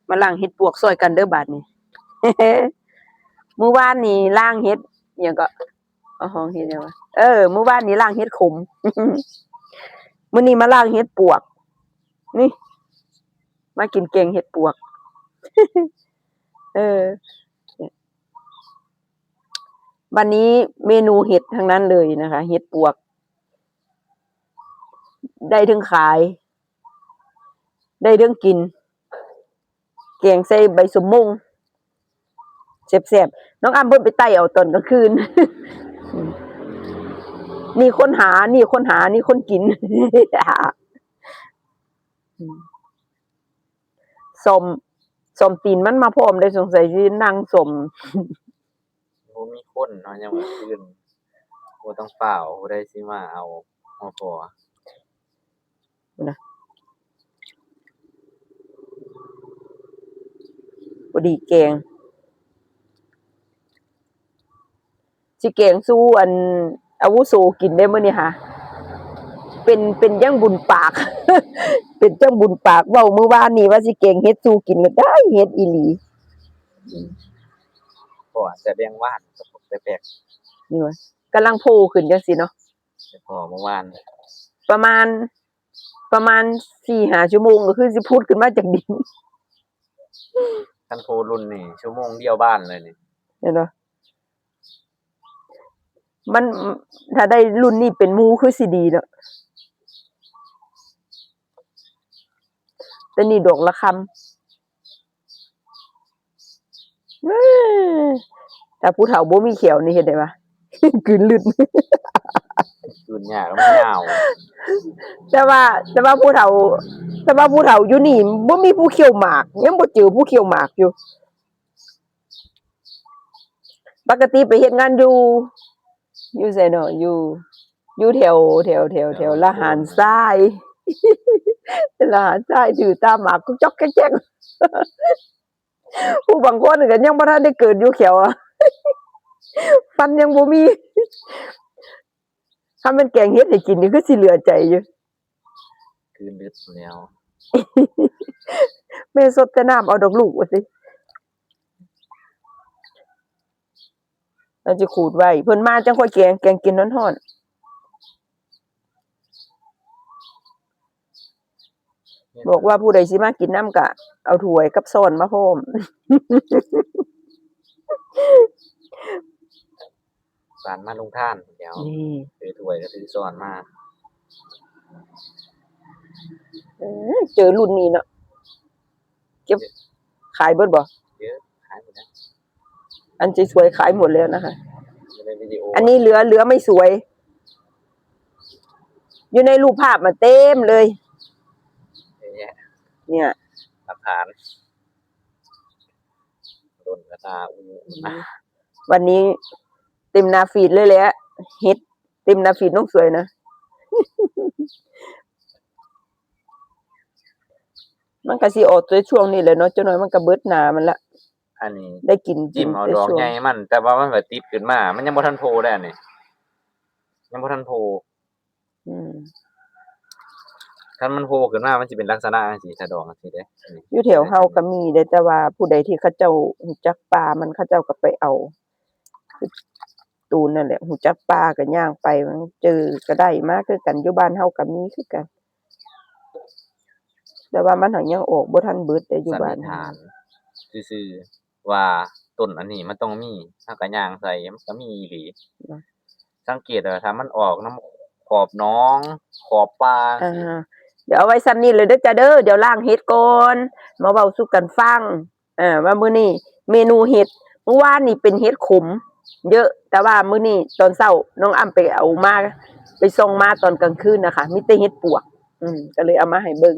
ມາລ້າງເຫັດປວກຊ່ອຍກັນເດີ້ບາດນີ້. ມື້ວານນີ້ລ້າງເຫັດ ອີ່ຫຍັງເກາະ ເອົາ ຫ້ອງເຫັດຫຍັງວະ ເອີ ມື້ວານນີ້ລ້າງເຫັດຂົມ ມື້ນີ້ມາລ້າງເຫັດປວກ ນີ້ ມາກິນແກງເຫັດປວກ ເອີ ວັນນີ້ເມນູເຫັດທັງນັ້ນເລີຍນະຄະ ເຫັດປວກ ໄດ້ເທິງຂາຍ ໄດ້ເທິງກິນ ແກງໃສ່ໃບສົມມົງ ແຊບໆ. ນ້ອງອ້ຳເພິ່ນໄປໄຕ່ເອົາຕອນກາງຄືນ ນີ້ຄົນຫາ ນີ້ຄົນຫາ ນີ້ຄົນກິນ ສ້ອມ ສ້ອມຕີນມັນມາພ້ອມເດ້ ສົງໄສຊິນັ່ງສ້ອມ. ບໍ່ມີຄົນເນາະ ຍາມກາງຄືນ ບໍ່ຕ້ອງຟ້າວ ຜູ້ໃດຊິມາເອົາ ພໍພໍ ພຸ້ນນະ ພໍດີແກງ ຊິແກງສູ່ອັນອາວຸໂສກິນເດ້ມື້ນີ້ຫາ ເປັນ ເປັນຈັ່ງບຸນປາກ ເປັນຈັ່ງບຸນປາກ ເວົ້າມື້ວານນີ້ວ່າຊິແກງເຫັດສູ່ກິນ ກໍໄດ້ເຫັດອີ່ຫຼີ. ເພາະວ່າແຕ່ແບງວານກໍແປກໆ ນີ້ຫວາ ກຳລັງໂຜ່ຂຶ້ນຈັ່ງຊີ້ເນາະ ໄປພໍ້ເມື່ອວານ ປະມານ ປະມານສີ່ຫ້າຊົ່ວໂມງ ກໍຄືຊິພຸດຂຶ້ນມາຈາກດິນ. ຄັນໂຜ່ລຸ້ນນີ້ ຊົ່ວໂມງດຽວບານເລີຍນີ້ ເຫັນບໍ່? ມັນ ຖ້າໄດ້ລຸ້ນນີ້ເປັນໝູ່ຄືຊິດີເນາະ ແຕ່ນີ້ດອກລະຄຳ. ເອີ ຖ້າຜູ້ເຖົ້າບໍ່ມີແຂ້ວນີ້ເຮັດໄດ້ຫວາ? ກືນລຶດ ກືນຍາກ ແລ້ວມັນຍາວ ແຕ່ວ່າ ແຕ່ວ່າຜູ້ເຖົ້າ ແຕ່ວ່າຜູ້ເຖົ້າຢູ່ນີ້ບໍ່ມີຜູ້ຂ້ຽວໝາກ ຍັງບໍ່ເຈີຜູ້ຂ້ຽວໝາກຢູ່. ປົກກະຕິໄປເຮັດງານຢູ່ ຢູ່ໃສເນາະ ຢູ່ ຢູ່ແຖວ ແຖວ ແຖວ ແຖວລະຫານຊາຍ ລະຫານຊາຍ ຖືຕາໝາກຈອກແຈກ ຜູ້ບາງຄົນກໍຍັງບໍ່ທັນໄດ້ເກີດຢູ່ແຂວ ຟັນຍັງບໍ່ມີ. ຄັນແມ່ນແກງເຫັດໃຫ້ກິນນີ້ຄືຊິເຫຼືອໃຈຢູ່ ຄືລຶດແລ້ວ ແມ່ສົດແຕ່ນ້ຳເອົາດອກລູກວ່າຊີ້ ເຮົາຈະຂູດໄວ້ ເພິ່ນມາຈັ່ງຄ່ອຍແກງ ແກງກິນຮ້ອນໆ. ບອກວ່າຜູ້ໃດຊິມາກິນນຳກະເອົາຖ້ວຍກັບຊ້ອນມາພ້ອມ ສານມາລົງທານແລ້ວ ນີ້ ຖືຖ້ວຍກໍຖືຊ້ອນມາ. ເອີ ເຈີລຸ້ນນີ້ເນາະ ເກັບ ຂາຍເບິດບໍ່? ເອີ ຂາຍໝົດແລ້ວ ອັນສວຍໆຂາຍໝົດແລ້ວນະຄະ ຢູ່ໃນວິດີໂອ ອັນນີ້ເຫຼືອ ເຫຼືອໄມ່ສວຍ ຢູ່ໃນຮູບພາບມາເຕັມເລີຍ ເຍອະແຍະ ເນີ້ຍ ຫຼັກຖານ ດົນກະຕາອູ ອືມ ວັນນີ້ເຕັມໜ້າຟີດເລີຍແຫຼະ ເຫັດເຕັມໜ້າຟີດນ້ອງສວຍນະ ມັນກະຊິອອກແຕ່ຊ່ວງນີ້ແຫຼະເນາະ ຈັກໜ້ອຍມັນກະເບິດໜ້າມັນລະ. ອັນນີ້ໄດ້ກິນ ຈິ້ມເອົາດອກໃຫຍ່ມັນ ແຕ່ວ່າມັນກໍຕິດຂຶ້ນມາ ມັນຍັງບໍ່ທັນໂຜ່ເດ້ ອັນນີ້ຍັງບໍ່ທັນໂຜ່. ອືມ ຄັນມັນໂຜ່ຂຶ້ນມາ ມັນຊິເປັນລັກສະນະຈັ່ງຊີ້ ຖ້າດອກຈັ່ງຊີ້ເດ້. ຢູ່ແຖວເຮົາກໍມີເດ້ ແຕ່ວ່າຜູ້ໃດທີ່ເຂົາເຈົ້າຮູ້ຈັກປ່າມັນ ເຂົາເຈົ້າກໍໄປເອົາ ຕູນນັ້ນແຫຼະ ຮູ້ຈັກປ່າກໍຍ່າງໄປ ມັນເຈີກໍໄດ້ມາຄືກັນ ຢູ່ບ້ານເຮົາກໍມີຄືກັນ ແຕ່ວ່າມັນຫາກຍັງອອກບໍ່ທັນເບິດເດ້ຢູ່ບ້ານ. ສັນນິຖານຊື່ໆ ວ່າຕົ້ນອັນນີ້ມັນຕ້ອງມີ ເຮົາກໍຍ່າງໃສ່ ມັນກໍມີອີ່ຫຼີ. ອືມ ສັງເກດວ່າຖ້າມັນອອກນຳຂອບໜອງ ຂອບປ່າ ອ່າ ຈັ່ງຊີ້. ດຽວເອົາໄວ້ສ່ຳນີ້ເລີຍເດີຈ້າເດີ ດຽວລ້າງເຫັດກ່ອນ ມາເວົ້າສູ່ກັນຟັງ ອ່າ ວ່າມື້ນີ້ເມນູເຫັດ ມື້ວານນີ້ເປັນເຫັດຂົມເຍອະ ແຕ່ວ່າມື້ນີ້ຕອນເຊົ້ານ້ອງອ້ຳໄປເອົາມາ ໄປສ່ອງມາຕອນກາງຄືນນະຄະ ມີແຕ່ເຫັດປວກ ອືມ ກໍເລີຍເອົາມາໃຫ້ເບິ່ງ.